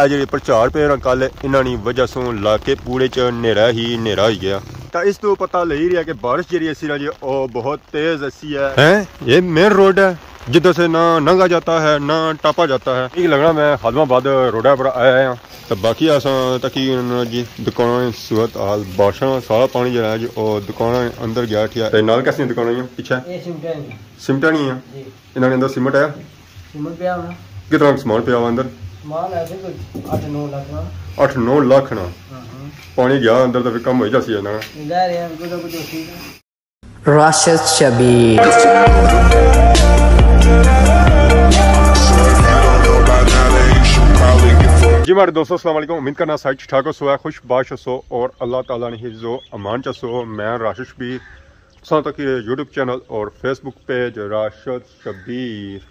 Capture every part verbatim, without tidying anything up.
اے جیہڑی پرچار پے نا کل، انہاں نی وجہ سوں علاقے پورے چ نیرا ہی نیرا ہوئی گیا۔ تاں اس تو پتہ لگی رہیا کہ بارش جیہڑی اسی نا جی، او بہت تیز اسی ہے۔ ہیں؟ یہ مین روڈ ہے، جدھر سے نہ لنگھا جاتا ہے، نہ ٹاپا جاتا ہے۔ یہ لگنا میں خادم آباد روڈ پر آیا ہاں۔ تو باقی اساں تکی جی دکاناں نی صورت حال، بارشاں سارا پانی جیہڑا ہے جی، او دکاناں اندر گیا اٹھیا۔ تے نال کیسیاں دکاناں ہیں پیچھے؟ یہ سیمنٹ ہے۔ سیمنٹ نی ہیں؟ جی۔ انہاں نے اندر سیمنٹ ہے؟ سیمنٹ پیا ہونا۔ کتنا سامان پیا ہوا اندر؟ سامان ایسے کوئی اٹھ نو لاکھ نا۔ اٹھ نو لاکھ نا؟ ہاں، ہاں۔ پانی گیا اندر تو پھر کم ہوئی جاسی ہے نا؟ ظاہر ہے، کچھ نہ کچھ ہوسی۔ راشد شبیر۔ جی ماڑے دوستو، السلام علیکم۔ امید کرنا سارے ٹھیک ٹھاک ہوسو، خوش باش ہوسو اور اللہ تعالیٰ نے حفظ و امان چ ہوسو۔ میں راشد شبیر، تساں تک یوٹیوب چینل اور فیس بک پیج راشد شبیر۔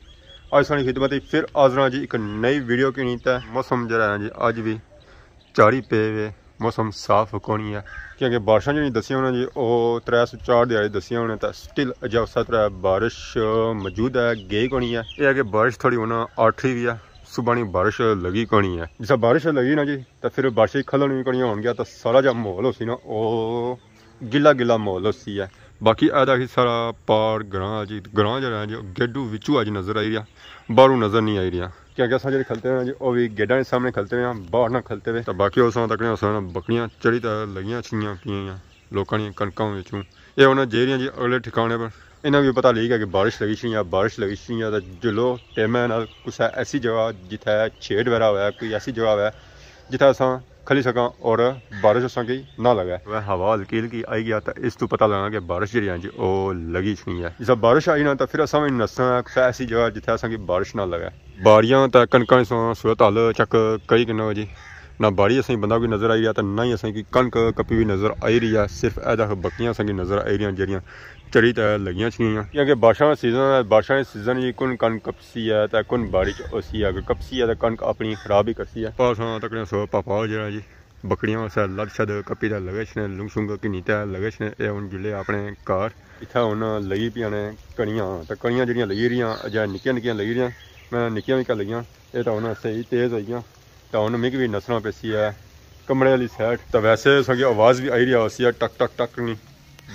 اج ساڑی خدمت وچ پھر حاضر ہاں جی ایک نئی ویڈیو کی نیت ہے۔ موسم جیہڑا ہے جی، اج بھی چاری پے وے، موسم صاف کونی ہے، کیونکہ بارشاں جیہڑیاں دسیاں ہونا جی، او ترے سو چار دیہاڑے دسیاں ہونے، تے سٹل اجے اسے طرح بارش موجود ہے، گئی کونی ہے۔ یہ ہے کہ بارش تھوڑی ہونا آٹھی بھی ہے، صبح نی بارش لگی کونی ہے۔ جسا بارش لگی نا جی، تے پھر بارش کھلن بھی کونی ہون گیا، تے سارا جا ماحول ہوسی نا، او گلا گلا ماحول ہوسی ہے۔ باقی اے دا سارا پار گراں جی، گراں جیہڑا ہے جی، گیڈو وچوں اج نظر آئی رہیا، باہروں نظر نہیں آئی رہیا۔ کیونکہ اساں جیہڑے کھلتے ہیں جی، او بھی گیڈاں دے سامنے کھلتے ہیں، باہر نہ کھلتے ہوئے۔ تے باقی اساں تکنے اساں بکریاں چڑی تے لگیاں چھیاں پیاں لوکاں نیاں کنکاں وچوں۔ اے ہن جیہڑیاں جی اگلے ٹھکانے پر، انہاں بھی پتہ لگی گیا کہ بارش لگی چھڑی ہے، بارش لگی چھڑی ہے۔ تے جلو ٹیمے نال کسے ایسی جگہ جتھے چھیڑ وغیرہ ہویا، کوئی ایسی جگہ ہویا جتھے اساں کھلی سکاں اور بارش اساں کی نہ لگے۔ وہ ہوا ہلکی ہلکی آئی گیا تے اس تو پتہ لگا کہ بارش جیہڑی ہے جی، او لگی چھڑی ہے۔ جسا بارش آئی نا، تے پھر اساں وی نسنا ہے کسے ایسی جگہ جتھے اساں کی بارش نہ لگے۔ باڑیاں تے کنکاں ساں صورت حال چیک کری کنو جی، نہ باڑی اساں کی بندہ کوئی نظر آئی رہیا تے نہ ہی اساں کی کنک کپی ہوئی نظر آئی رہی ہے۔ صرف اے دیکھ بکریاں اساں کی نظر آئی رہیاں جیہڑیاں چڑی تے لگیاں چھیاں۔ کیونکہ بارشاں نا سیزن ہے، بارشاں نے سیزن جی کن کنک کپسی ہے تے کن باڑی چ ہوسی ہے، اگر کپسی ہے تے کنک اپنی خراب ہی کرسی ہے۔ پاساں تکنے سو پاپا جیہڑا جی بکریاں واسطے لد شد کپی تے لگے چھنے، لنگ شنگ کنی تے لگے چھنے۔ اے ہن جلے اپنے گھر اتھے ہن لگی پیاں نے کڑیاں، تے کڑیاں جیہڑیاں لگی رہیاں، اجے نکیاں نکیاں لگی رہیاں، میں نکیاں وی کر لگیاں، اے تاں ہن صحیح تیز ہوئی گیاں۔ تاں ہن میکی وی نسنا پیسی ہے کمرے والی سائیڈ۔ تاں ویسے اساں کی آواز وی آئی رہی ہوسی ہے ٹک ٹک ٹک نی،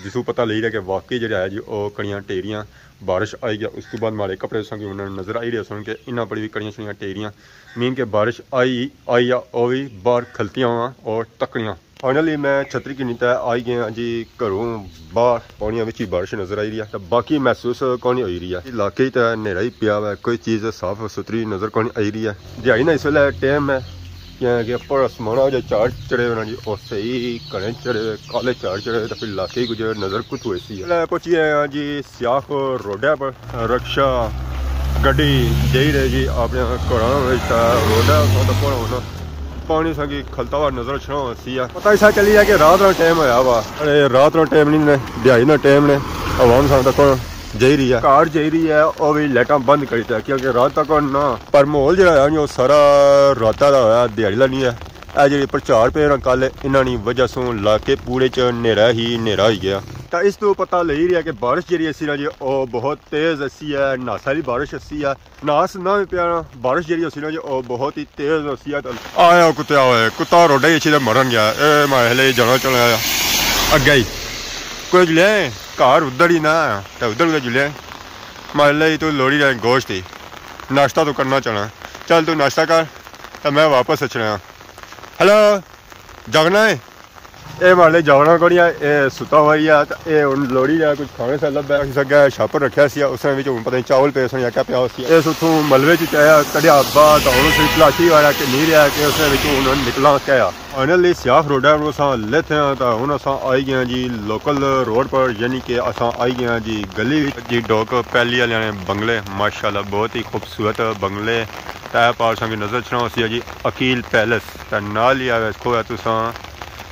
جس کو پتہ لگی رہیا کہ واقعی جیہڑا ہے جی او کڑیاں ٹیریاں بارش آئی گیا۔ اس تو بعد ماڑے کپڑے اساں کی ہن نظر آئی رہے سن کہ انہاں پر وی کڑیاں شڑیاں ٹیریاں، مین کہ بارش آئی آئی آ، او وی باہر کھلتیاں واں اور تکڑیاں۔ فائنلی میں چھتری کنی تے آئی گیا جی گھروں باہر، پانیاں وچ ہی بارش نظر آئی رہی ہے، تے باقی محسوس کونی ہوئی رہی ہے۔ علاقے تے نیرا ہی پیا ہوا ہے، کوئی چیز صاف ستھری نظر کونی آئی رہی ہے۔ دیہاڑی نا اس ویلے ٹائم ہے، کیاں کہ اپر آسمانہ جا چار چڑھے ہوئے نا جی، اور صحیح گھنے چڑھے ہوئے، کالے چار چڑھے ہوئے، تے پھر علاقے ہی کچھ نظر کتھوں ایسی ہے۔ پہنچی گئے ہاں جی سیاخ روڈے پر، رکشہ گڈی جائی رہے جی اپنے گھراں وچ، تے روڈے اتھوں تک ہونا پانی ساں کی کھلتا ہوا نظر اچھنا ہوسی ہے۔ پتہ ایسا چلی ہے کہ رات نا ٹائم ہویا ہوا، اے رات نا ٹائم نہیں نے، دیہاڑی نا ٹائم نے، عوام ساں تک جائی رہی ہے، گھر جائی رہی ہے، او وی لائٹاں بند کری تے، کیونکہ رات تک نہ، پر ماحول جیہڑا ہے او سارا راتا دا ہویا، دیہاڑی دا نہیں ہے۔ اے جیہڑی پرچار پے نا کل، انہاں نی وجہ سوں علاقے پورے چ نیرا ہی نیرا ہوئی گیا۔ تاں اس تو پتہ لگی رہیا کہ بارش جیہڑی اسی نا جی، او بہت تیز اسی ہے، ناسا آلی بارش اسی ہے۔ ناس نہ وی پیا نا، بارش جیہڑی ہوسی نا جی، او بہت ہی تیز ہوسی ہے۔ تے آیا کتے ہوئے، کتا روڈے اچھی تے مرن گیا۔ اے ماڑے ہلے جانا چلنا آیا اگے ہی۔ کوئی جلے گھر ادھر ہی نہ، تے ادھر کتے جلے۔ ماڑے لئی تو لوڑی رہے گوشت ہی، ناشتہ تو کرنا چاہنا۔ چل تو ناشتہ کر، تے میں واپس اچھنا۔ ہلو، جاگنا ہے؟ اے ماڑے جاگنا کونی ہے، اے ستا ہوا ہی ہے، تے اے ہن لوڑی ہے، کچھ کھانے سے لبھے۔ اس اگے شاپر رکھیا سی، اس نے وچ ہن پتہ نہیں چاول پے سن یا کیا پیا ہوسی۔ اس اتھوں ملبے چ آیا، کڈیا باہر، تے ہن اس وچ تلاشی والا کہ نہیں رہیا کہ اس نے وچ ہن نکلنا کیا۔ فائنلی سیاخ روڈا پر اساں لیتے ہیں، تے ہن اساں آئی گئے ہیں جی لوکل روڈ پر، یعنی کہ اساں آئی گئے ہیں جی گلی وچ۔ جی ڈوک پہلی والے نے بنگلے، ماشاءاللہ بہت ہی خوبصورت بنگلے۔ تے پار اساں کی نظر اچھنا ہوسی ہے جی عقیل پیلس، تے نال ہی آوے کھویا تساں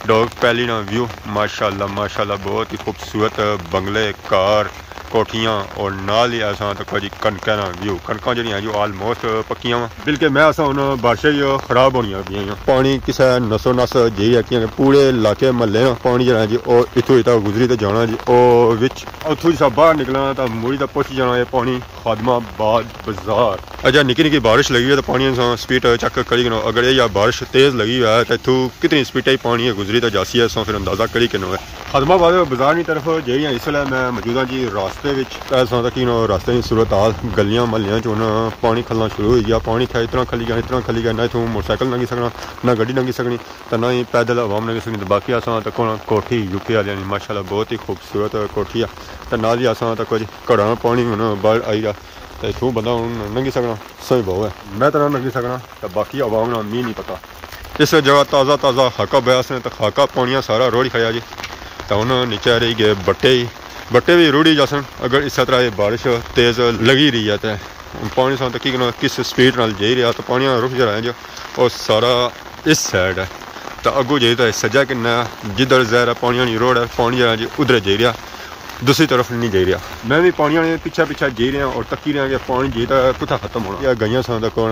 ڈوک پہلی نا ویو، ماشاءاللہ، ماشاءاللہ، بہت ہی خوبصورت بنگلے، کار، کوٹھیاں اور نال ہی اساں تکو جی کنکاں نا ویو۔ کنکاں جیہڑیاں جو آلموسٹ پکیاں واں، بلکہ میں اساں ہن بارشاں جو خراب ہونیاں پیاں۔ پانی کسے نسو نس جائی رہیا، کیونکہ پورے علاقے محلے نا پانی جیہڑا جی او اتھوں اتھا گزری تے جانا جی او وچ، اتھوں جسا باہر نکلنا تاں مڑی تے پہنچی جانا اے پانی خادم آباد بازار۔ اجے نکی نکی بارش لگی ہوئی ہے تاں پانی اساں سپیڈ چیک کری کنو، اگر اے یا بارش تیز لگی ہوئی ہے تاں اتھوں کتنی سپیڈ اچ پانی گزری تے جاسی ہے، اساں پھر اندازہ کری کنو ہے۔ خادم آباد بازار نی طرف جائی رہے ہیں، اس ویلے میں موجود ہاں جی راستے وچ۔ اساں تکی نو راستے نی صورت حال، گلیاں محلیاں چ ہن پانی کھلنا شروع ہوئی گیا۔ پانی تھا اتنا کھلی گیا، اتنا کھلی گیا، نہ اتھوں موٹر سائیکل لنگھی سکنا، نہ گڈی لنگھی سکنی، تے نہ ہی پیدل عوام لنگھی سکنی۔ تے باقی اساں تکو کوٹھی یو کے آلیاں نی، ماشاءاللہ بہت ہی خوبصورت کوٹھی ہے۔ تے نال ہی اساں تکو جی گھراں پانی ہن باہر آئی رہیا، تے اتھوں بندہ ہن لنگھی سکنا، سوئی بہو ہے۔ میں تے نہ لنگھی سکنا، تے باقی عوام نا می نہیں پتہ۔ اس جگہ تازہ تازہ خاکہ بیا سن، تے خاکہ پانیاں سارا روڑی کھڑیا جی۔ تے ہن نیچے رہی گئے بٹے ہی، بٹے بھی روڑی جاسن، اگر اس طرح یہ بارش تیز لگی رہی ہے تے۔ پانی ساں تکی کنو کس سپیڈ نال جائی رہیا، تے پانی رک جا رہا ہے جو، او سارا اس سائیڈ ہے۔ تے اگوں جائی تے سجا کنا، جدھر ظاہر ہے پانی آلی روڈ ہے، پانی جیہڑا جی ادھر جائی رہیا، دوسری طرف نہیں جائی رہیا۔ میں بھی پانی آلے پچھے پچھے جائی رہیا اور تکی رہیا کہ پانی جائی تے کتھا ختم ہونا۔ یہ گئیاں ساں تکو،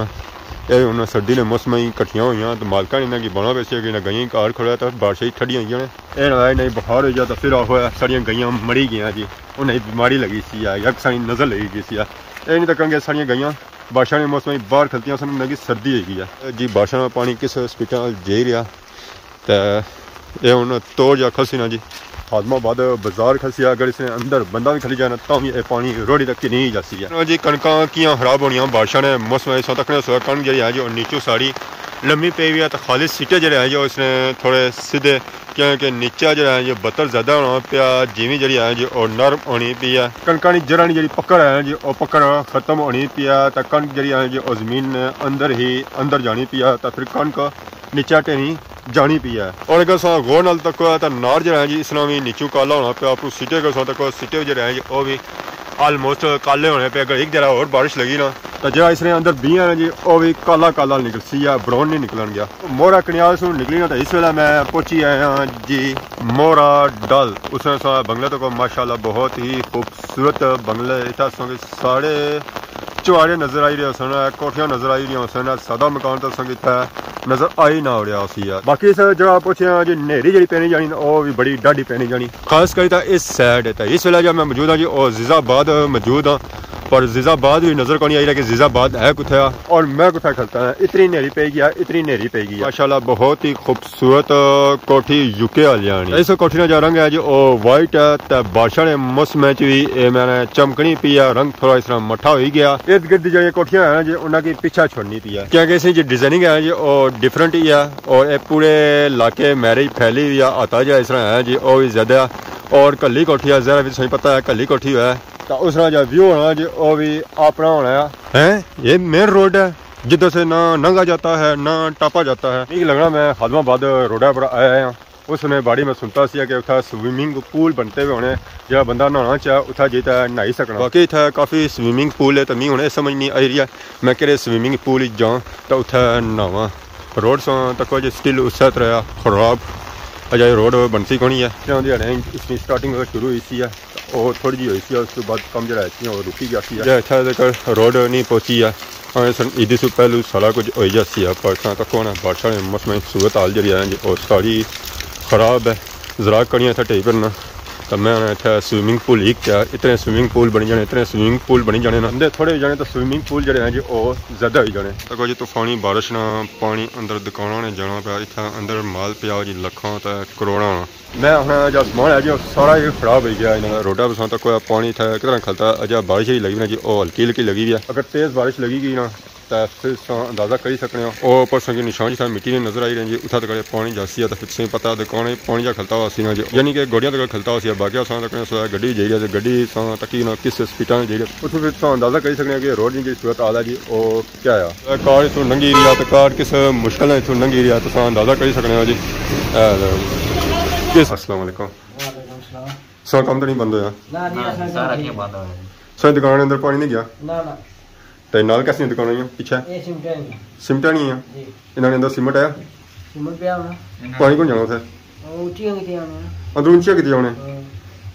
اے ہن سردی نے موسم ہی کٹھیاں ہوئیاں، تے مالکاں نے انہاں کی بانا پیسی کہ انہاں گئیاں ہی کار کھڑا ہے، تے بارشاں ہی ٹھڈیاں ہوئی جانے۔ اے نہ آئے، نہ ہی بخار ہوئی جا، تے پھر آخو ہے ساڑیاں گئیاں مری گئیاں جی، انہاں ہی بیماری لگی سی ہے، یا کسانی نظر لگی گئی سی ہے۔ اے نہیں تکاں کہ ساڑیاں گئیاں بارشاں نے موسم وچ باہر کھلتیاں سن، انہاں کی سردی ہوئی گئی ہے۔ جی بارشاں نا پانی کس سپیڈاں نال جائی رہیا، تے اے ہن توڑ جا کھلسی نا جی، خادم آباد بازار کھلسی، اگر اس نے اندر بندہ بھی کھلی جانا تاں بھی اے پانی روڑی تک نہیں جاسی ہے۔ جی کنکاں کیاں خراب ہونیاں بارشاں نے موسم وچ، سو تکنے سو کنک جیہڑی ہے جی او نیچوں ساڑی لمی پئی ہوئی ہے، تے خالی سٹے جیہڑے ہیں جی او اس نے تھوڑے سیدھے، کیونکہ نیچے جیہڑا ہے جی بتر زیادہ ہونا پیا، زمین جیہڑی ہے جی او نرم ہونی پئی ہے۔ کنکاں نی جڑاں نی جیہڑی پکڑ ہے جی او پکڑ ختم ہونی پئی ہے، تے کنک جیہڑی ہے جی او زمین نے اندر ہی اندر جانی پئی ہے، تے پھر کنک نیچے ٹھیری جانی پئی ہے۔ اور اگر اساں غور نال تکو تے نار جیہڑا ہے جی اس نا وی نیچوں کالا ہونا پیا، اپروں سٹے اگر اساں تکو سٹے جیہڑے ہیں جی او وی آلموسٹ کالے ہونے پے۔ اگر ایک جیہڑا ہور بارش لگی نا تے جیہڑا اس نے اندر بیہاں ہے جی او وی کالا کالا نکلسی، یا براؤن نہیں نکلن گیا۔ مورا کنیال سوں نکلی نا تے اس ویلے میں پہنچی آیا ہاں جی مورا ڈل۔ اس نے سا بنگلہ تکو ماشاءاللہ بہت ہی خوبصورت بنگلے، اتھا ساڑے چوارے نظر آئی رہے ہوسن، کوٹھیاں نظر آئی رہی ہوسن، سادہ مکان تے اساں کی اتھے نظر آئی نہ ہو رہیا ہوسی یار۔ باقی اس جگہ پہنچے ہاں جی نیری جیہڑی پینی جانی نا، او وی بڑی ڈاڈی پینی جانی، خاص کری تے اس سائیڈ تے۔ اس ویلے جو میں موجود ہاں جی، او عزیز آباد موجود ہاں، پر عزیز آباد وی نظر کونی آئی رہیا کہ عزیز آباد ہے کتھے آ اور میں کتھے کھلتا ہاں۔ اتنی نیری پئی گیا، اتنی نیری پئی گیا۔ ماشاءاللہ بہت ہی خوبصورت صورت کوٹھی یو کے آلیاں نی۔ اس کوٹھی نا جا رنگ ہے جی او وائٹ ہے، تے بارشاں نے موسم وچ وی اے میں نے چمکنی پئی ہے، رنگ تھوڑا اس طرح مٹھا ہوئی گیا۔ ارد گرد جیہڑیاں کوٹھیاں ہیں نا جی انہاں کی پیچھا چھوڑنی پئی ہے، کیونکہ اس نی جی ڈیزائننگ ہے جی او ڈفرنٹ ہی ہے، اور اے پورے علاقے میرے پھیلی ہوئی ہے، آتا جا اس طرح ہے جی او وی زیادہ ہے۔ اور کلی کوٹھی ہے، ذرا وی تساں پتہ ہے کلی کوٹھی ہوئے تے اس طرح جا ویو ہونا جی او وی اپنا ہونا ہے۔ ہیں، یہ مین روڈ ہے۔ جدھر سے نہ لنگھا جاتا ہے، نہ ٹاپا جاتا ہے۔ ٹھیک لگنا، میں خادم آباد روڈا پر آیا ہاں۔ اس نے بارے میں سنتا سی کہ اتھا سوئمنگ پول بنتے ہوئے ہونے، جہاں بندہ نہانا چاہے، اتھا جائی تے نہائی سکنا۔ باقی اتھا کافی سوئمنگ پول ہے، تے می ہن اے سمجھ نہیں آئی رہی ہے، میں کہڑے سوئمنگ پول وچ جاں تے اتھا نہاواں۔ روڈ ساں تکو جی سٹل اسے طرح خراب، اجے روڈ بنتی کونی ہے۔ جہاں دی ہڑیں اس کی سٹارٹنگ شروع ہوئی سی ہے، او تھوڑی جی ہوئی سی، اس تو بعد کم جڑا ہے سی، او رکی گیا سی۔ جے اتھا تک روڈ نہیں پہنچی ہے، ہاں، سن عیدی سو پہلو سارا کچھ ہوئی جاسی ہے، پر اتنا تک ہونا بارشاں نے موسم صورت حال جڑی ہے جی، او ساری خراب ہے۔ زراعت کڑیاں اتھا ٹھیک کرنا، تو میں اتھا سوئمنگ پول ہی کیا، اتنے سوئمنگ پول بنی جانے، اتنے سوئمنگ پول بنی جانے نا۔ اندر تھوڑے ہوئی جانے تو سوئمنگ پول جڑے ہیں جی، او زیادہ ہوئی جانے۔ تکو جی طوفانی بارش نا پانی اندر دکاناں نے جانا پیا، اتھا اندر مال پیا جی لکھاں تے کروڑاں نا۔ میں آخنا جا سامان ہے جی، او سارا ہی خراب ہوئی گیا انہاں دا۔ روڈا پساں تک کوئی پانی تھا، کدھر کھلتا، اجا بارش ہی لگی نا جی، او ہلکی ہلکی لگی ہوئی ہے۔ اگر تیز بارش لگی گئی نا، تے پھر تساں اندازہ کری سکنے ہو۔ او اوپر سنگی نشان جتھا مٹی نے نظر آئی رہی جی، اتھا تک پانی جاسی ہے، تے پھر تساں پتہ دکانے پانی جا کھلتا ہوا سی نا جی، یعنی کہ گوڈیاں تک کھلتا ہوا سی۔ باقی اساں تک سو گڈی جائی رہی ہے، گڈی ساں تکی نا کس سپیڈاں جائی رہی ہے۔ اتھوں پھر تساں اندازہ کری سکنے ہو کہ روڈ نی جی صورت حال ہے جی، او کیا ہے؟ اے کار اتھوں لنگھی رہی ہے، تے کار کس مشکل نال اتھوں لنگھی رہی ہے، تساں اندازہ کری سکنے ہو جی۔ اے لو جی۔ کس، السلام علیکم۔ وعلیکم السلام۔ سو کم تو نہیں بند ہویا؟ نہ جی، نہ، اساں سارا کم کیا بند ہویا جی؟ ساری دکان اندر پانی نہیں گیا؟ نہ، نہ۔ تے نال کیسیاں دکاناں ہیں پچھے؟ اے سیمنٹ ہے جی۔ سیمنٹ نہیں ہے؟ جی۔ انہاں نے اندر سیمنٹ ہے؟ سیمنٹ پیا ہونا۔ پانی کون جانا اتھے؟ او اچیاں کیتے آنے نا۔ اندروں اچیاں کیتے آنے؟ ہاں۔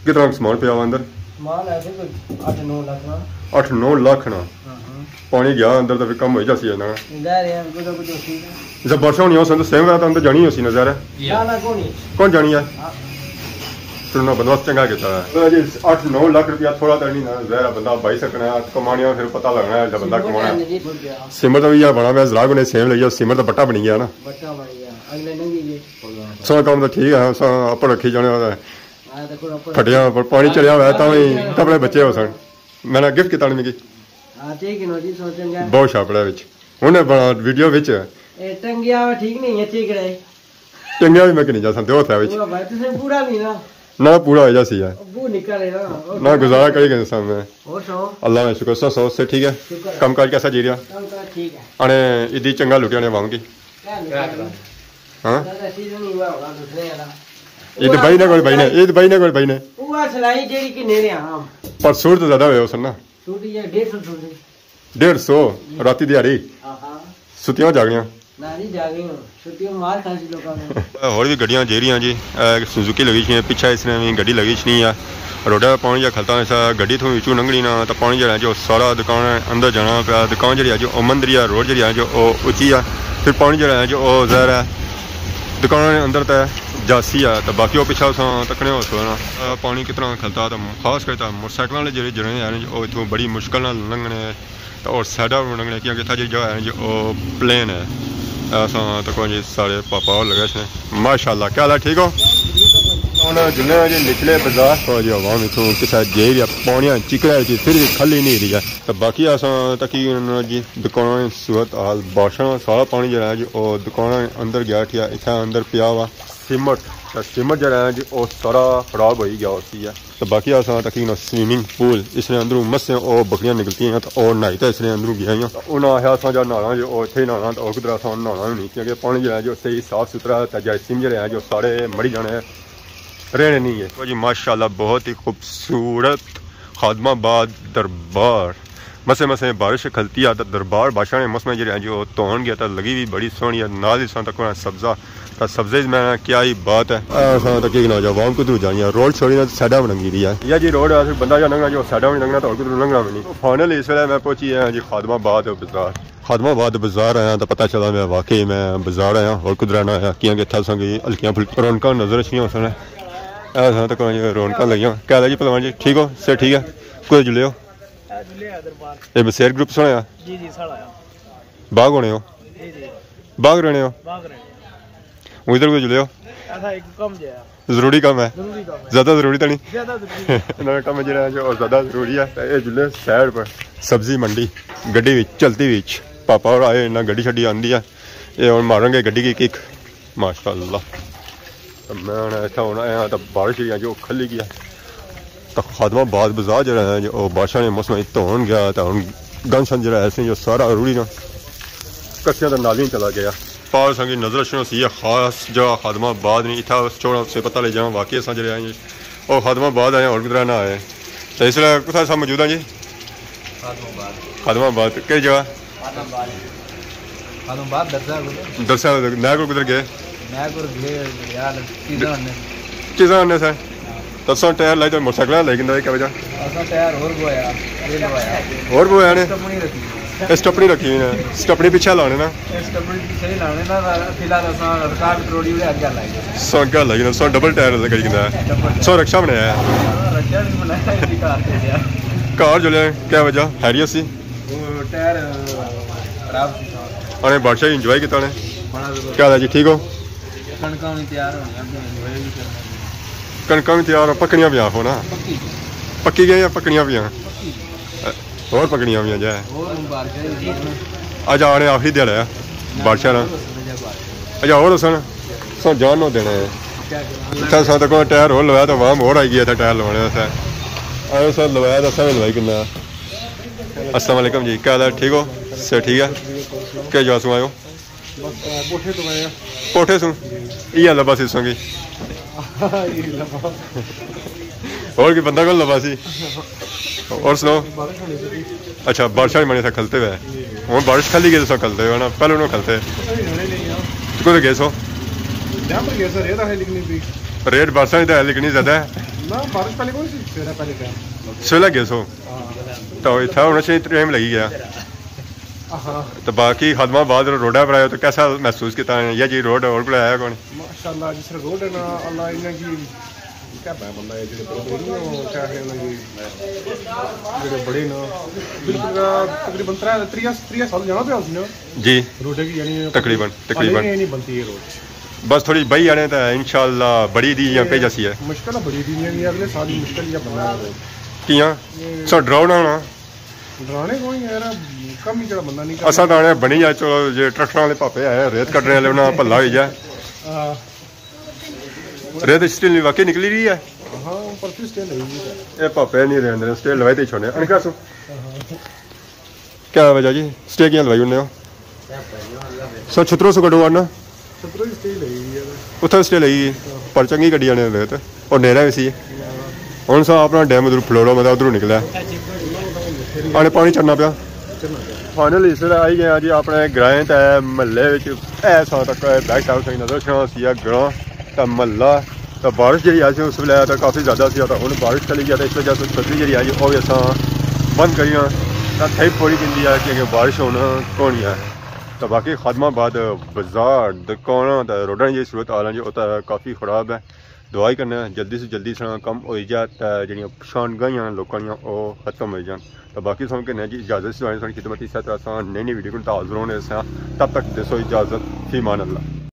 کتنا سامان پیا ہوا اندر؟ مال ہے کوئی اٹھ نو لاکھ نا۔ اٹھ نو لاکھ نا؟ ہاں، ہاں۔ پانی گیا اندر تو پھر کم ہوئی جاسی ہے نا۔ ظاہر ہے، کچھ نہ کچھ ہوسی۔ جب بارشاں ہونیاں ہوسن تو سیم ویلے تو اندر جانی ہوسی نا، ظاہر ہے۔ نہ، نہ، کونی۔ کون جانی ہے؟ ہاں۔ سننا، بندوبست چنگا کیتا ہے۔ جی، اٹھ نو لاکھ روپیہ تھوڑا تو نہیں نا، ظاہر ہے بندہ بائی سکنا ہے، کمانیاں پھر پتہ لگنا ہے جب بندہ کمانا ہے۔ سیمنٹ تو بھی یہ بنا پیا، زراعت نے سیم لئی ہے، سیمنٹ تو بٹا بنی گیا نا۔ بٹا بنی گیا، اگلے ننگی گئے۔ سو کم تو ٹھیک ہے، سو اپر رکھی جانے والا ہے۔ ہاں، دیکھو، اپر پھٹیاں پر پانی چڑھیا ہوا ہے، تاں وی کپڑے بچے ہو سن۔ میں نے گفٹ کیتا نے مکی۔ ہاں، ٹھیک ہے نو جی، سو چنگا ہے۔ بہت شاپڑا وچ۔ ہن بنا ویڈیو وچ۔ اے ٹنگیا ہوا ٹھیک نہیں ہے، ٹھیک ہے۔ ٹنگیا بھی میں کہ نہیں جا سکتے، وہ تھا وچ۔ وہ بھائی، تساں پورا نہیں نا۔ نہ، پورا ہو جا سی ہے۔ ابو نکل ہے نا۔ نہ، گزارا کری گئے سامنے۔ اور سو؟ اللہ کا شکر، سو، سو سے ٹھیک ہے۔ شکر ہے۔ کم کاج کیسا جی رہا؟ کم کاج ٹھیک ہے۔ انے ادی چنگا لٹیا نے عوام کی۔ کیا لٹیا؟ ہاں؟ زیادہ سیزن ہی ہوا ہوگا دوسرے والا۔ یہ تو بھائی نے کوئی بھائی نے، یہ تو بھائی نے کوئی بھائی نے۔ وہ سلائی جیڑی کہ نیڑے عام۔ پر سوٹ تو زیادہ ہوئے ہو سن نا۔ سوٹ یہ ڈیڑھ سو سوٹ ہے۔ ڈیڑھ سو؟ جی۔ راتی دیہاڑی؟ ہاں، ہاں۔ ستیاں جاگنیاں؟ نہ جی، جاگنی ہو۔ ستیاں مار کھا سی لوکاں نے۔ ہور بھی گڈیاں جیڑیاں جی، اے سوزوکی لگی چنی ہے، پچھے اس نے بھی گڈی لگی چنی ہے۔ روڈا پہ پانی جا کھلتا ہے، گڈی تھوں وچوں لنگھنی نا، تو پانی جڑا ہے جو سارا دکان اندر جانا پیا۔ دکان جڑی ہے جو او مندری ہے، روڈ جڑی ہے جو او اچی ہے، پھر پانی جڑا ہے جو او ظاہر ہے دکان اندر تے جاسی ہے۔ تو باقی او پچھا اساں تکنے ہو سو نا، پانی کتنا کھلتا، تو خاص کر تے موٹر سائیکل والے جڑے جڑے ہیں جو او اتھوں بڑی مشکل نال لنگھنے۔ تے اور سائیڈاں پر لنگنے، کیونکہ اتھا جی جگہ ہے جو او پلین ہے۔ اساں تکو جی سارے پاپا اور لگے سے۔ ماشاءاللہ، کیا حال ہے؟ ٹھیک ہو؟ ہن جلنے آں جی نچلے بازار۔ او جی عوام اتھوں کسے جائی رہی ہے، پانیاں چکڑے وچ پھر بھی کھلی نہیں رہی ہے۔ تے باقی اساں تکی جی دکاناں نی صورت حال، بارشاں سارا پانی جڑا ہے جو او دکاناں اندر گیا اٹھیا، اتھا اندر پیا ہوا سیمنٹ۔ تے سیمنٹ جڑا ہے جو او سارا خراب ہوئی گیا ہوسی ہے۔ تو باقی اساں تکی نا سوئمنگ پول، اس نے اندروں مسے او بکریاں نکلتی ہیں تو او نہائی تے اس نے اندروں گیا ہیں۔ تو انہاں آخیا اساں جا نہانا جو او اتھے ہی نہانا، تو اور کدھر اساں نہانا بھی نہیں، کیونکہ پانی جڑا ہے جو صحیح صاف ستھرا ہے، تے جراثیم جڑے ہیں جو سارے مری جانے ہیں، رہنے نہیں ہے۔ تو جی ماشاءاللہ بہت ہی خوبصورت خادم آباد دربار۔ مسے مسے بارش کھلتی آ، تے دربار بادشاہ نے موسم جڑے ہیں جو تون گیا، تے لگی بھی بڑی سوہنی ہے۔ نال ہی ساں تک سبزہ، تے سبزے میں کیا ہی بات ہے۔ اے ساں تک ایک نوجوان کو تو جانی ہے، روڈ چھوڑی نا سائیڈا بننگی دی ہے۔ یا جی روڈ ہے، پھر بندہ یا لنگنا جو سائیڈا بھی لنگنا، تو اور کو تو لنگنا بھی نہیں۔ فائنلی اس ویلے میں پہنچی ہے جی خادم آباد بازار۔ خادم آباد بازار آیا تو پتہ چلا میں واقعی میں بازار آیا، اور کدھر نہ آیا، کیونکہ اتھا ساں کی ہلکیاں پھلکیاں رونقاں نظر اچھنیاں ہو سن۔ اے ساں تک رونقاں لگیاں۔ کیا حال ہے جی پہلوان جی؟ ٹھیک ہو؟ صحت ٹھیک ہے؟ کوئی جلے ہو؟ اے جلے آ دربار۔ اے بسیر گروپ سن آیا؟ جی، جی، ساڑا آیا۔ باغ ہونے ہو؟ جی، جی۔ باغ رہنے ہو؟ باغ رہنے۔ ادھر کوئی جلے ہو؟ ایسا ایک کم جایا۔ ضروری کم ہے؟ ضروری کم ہے۔ زیادہ ضروری تو نہیں؟ زیادہ ضروری۔ انہاں نے کم جڑا ہے جو زیادہ ضروری ہے۔ اے جلے سائیڈ پر سبزی منڈی، گڈی وچ، چلتی وچ۔ پاپا اور آئے، انہاں گڈی شڈی آندی ہے۔ اے ہن مارن گے گڈی کی کک۔ ماشاءاللہ۔ تے میں ہن اتھا ہن آیا تے بارش جیہڑی ہے جو کھلی گیا۔ تے خادم آباد بازار جیہڑا ہے جو او بارشاں نے موسم وچ دھون گیا تے ہن گند شند جیہڑا ہے جو سارا رڑی نا کچھیاں تے نالیاں چلا گیا۔ پار سنگی نظر اچھنا سی یہ خاص جگہ خادم آباد نہیں، اتھا اس چوڑا سے پتہ لگ جانا واقعی اساں جیہڑے آئے ہیں او خادم آباد آئے ہیں، اور کدھر نہ آئے۔ تے اس ویلے کتھا اساں موجود ہیں جی؟ خادم آباد۔ خادم آباد، کہڑی جگہ؟ خادم آباد۔ خادم آباد درسا کول۔ درسا، نئے کول کدھر گئے؟ نئے کول گئے یار، چیزاں آنے۔ چیزاں آنے سر؟ ہاں۔ تو اساں ٹائر لائی تے موٹر سائیکل لائی کنے، کیا وجہ؟ اساں ٹائر ہور بوایا، یہ لوایا۔ ہور بوایا نے؟ سٹپنی رکھی۔ اے سٹپنی رکھی ہوئی نے، سٹپنی پچھے لانے نا۔ اے سٹپنی پچھے ہی لانے نا، فی الحال اساں رکار کروڑی اگے لائی۔ سو اگے لائی نا، سو ڈبل ٹائر لگائی کنے۔ ڈبل ٹائر۔ سو رکشہ بنایا ہے۔ رکشہ نہیں بنایا، اسی کار کے دیا۔ کار جو لے، کیا وجہ؟ خیریت سی؟ وہ ٹائر خراب سی۔ انے بادشاہ انجوائے کیتا نے۔ بڑا زبردست۔ کیا حال ہے جی، ٹھیک ہو؟ کنکاں بھی تیار ہونی، اب انجوائے بھی کرنا۔ کنکاں بھی تیار ہو، پکنیاں بھی آخو نا۔ پکی۔ پکی گئے یا پکنیاں بھی ہیں؟ پکی۔ اور پکنیاں بھی ہیں جائے۔ اور مبارکاں بھی ہیں۔ اچھا، آنے آخری دیہاڑا ہے بادشاہ نا۔ اچھا، اور سن، سن جان نو دینا ہے۔ اتھا سن تک ٹائر ہور لوایا تو عوام ہور آئی گیا تھا ٹائر لوانے واسطے۔ آئے سن لوایا تو سن لوائی کنا۔ السلام علیکم جی، کیا حال ہے؟ ٹھیک ہو؟ صحت ٹھیک ہے؟ کیا جا سو آئے ہو؟ بس، آ، کوٹھے تو آئے آں۔ کوٹھے سوں؟ یہ لبا سی سوں کی۔ یہ لبا۔ اور کوئی بندہ کون لبا سی؟ اور سناؤ؟ بارش ہونی سی۔ اچھا، بارشاں نے منے تھا کھلتے ہوئے۔ ہوں بارش کھلی گئی تو سو کھلتے ہوئے نا، پہلے انہوں کھلتے۔ نہیں، نہیں، نہیں، یار۔ تو کدھر گئے سو؟ جہاں پر گئے سو، ریت آخر لکھنی پی۔ ریت بارشاں نے تو ہے لکھنی زیادہ ہے۔ نہ، بارش پہلے کون سی، سویرے پہلے ٹائم۔ سویرے گئے سو؟ ہاں۔ تو اتھا ہونا چاہیے، ٹائم لگی گیا۔ ہاں۔ تو باقی خادم آباد روڈا پر آئے تو کیسا محسوس کیتا ہے؟ یا جی روڈ اور کوئی آیا کون؟ ماشاءاللہ، جس طرح روڈ ہے نا، اللہ انہیں کی کیا پایا بندہ ہے، جڑے بڑے بڑے نا، وہ کیا ہے نا جی، جڑے بڑے نا، بالکل تقریباً ترے، تریا، تریا سال جانا پیا سی نا۔ جی۔ روڈے کی یعنی تقریباً، تقریباً۔ نہیں بنتی ہے روڈ۔ بس تھوڑی بئی آنے تے انشاءاللہ بڑی دی یا پہ جاسی ہے۔ مشکل ہے بڑی دی، یہ اگلے سال ہی مشکل یا بننا ہے۔ کیاں؟ سو ڈراؤنا ہونا۔ ڈرانے کو یار، کم ہی جڑا بندہ نہیں کرنا۔ اساں دانے بنی جائے، چلو جے ٹریکٹر والے پاپے آئے، ریت کٹنے والے انہاں بھلا ہوئی جائے۔ ہاں۔ ریت سٹیل نہیں واقعی نکلی رہی ہے۔ ہاں، پر پھر سٹیل ہے ہی نہیں۔ اے پاپے نہیں رہندے، سٹیل لوائی تے چھوڑنے۔ انکا سو۔ کیا وجہ جی؟ سٹے کیاں لوائی ہونے ہو؟ سو چھترو سو کڈو آنا؟ چھترو ہی سٹے لگی ہوئی ہے۔ اتھا سٹے لگی گئی۔ پر چنگی کڈی آنے ہوئے تے۔ اور نیرا بھی سی۔ ہن سا اپنا ڈیم ادھر فلورو مطلب ادھروں نکلا۔ آنے پانی چڑھنا پیا۔ فائنلی اس ویلے آئی گئے ہاں جی اپنے گرائیں تے محلے وچ۔ اے ساں تک بیک سائیڈ تک نظر چھنا سی گراں تے محلہ۔ تے بارش جیڑی آئی سی اس ویلے تے کافی زیادہ سی، تے ہن بارش چلی گیا تے اس وجہ سے چھتری جیڑی آئی او وی اساں بند کری آں۔ تے تھئی پوری گندی ہے کیونکہ بارش ہن کونی ہے۔ تے باقی خادم آباد بازار، دکاناں تے روڈاں نی جیڑی صورت حال ہے جی او تے کافی خراب ہے۔ دعا ہی کرنا ہے جلدی سے جلدی سارا کم ہوئی جائے تے جیڑیاں پریشان گاہیاں لوکاں نیاں او ختم ہوئی جان۔ تے باقی سن کہنے جی اجازت، ساری خدمت، اسے طرح اساں نئی نئی ویڈیو کوں حاضر ہونے سے۔ تب تک دیسو اجازت، فی امان اللہ۔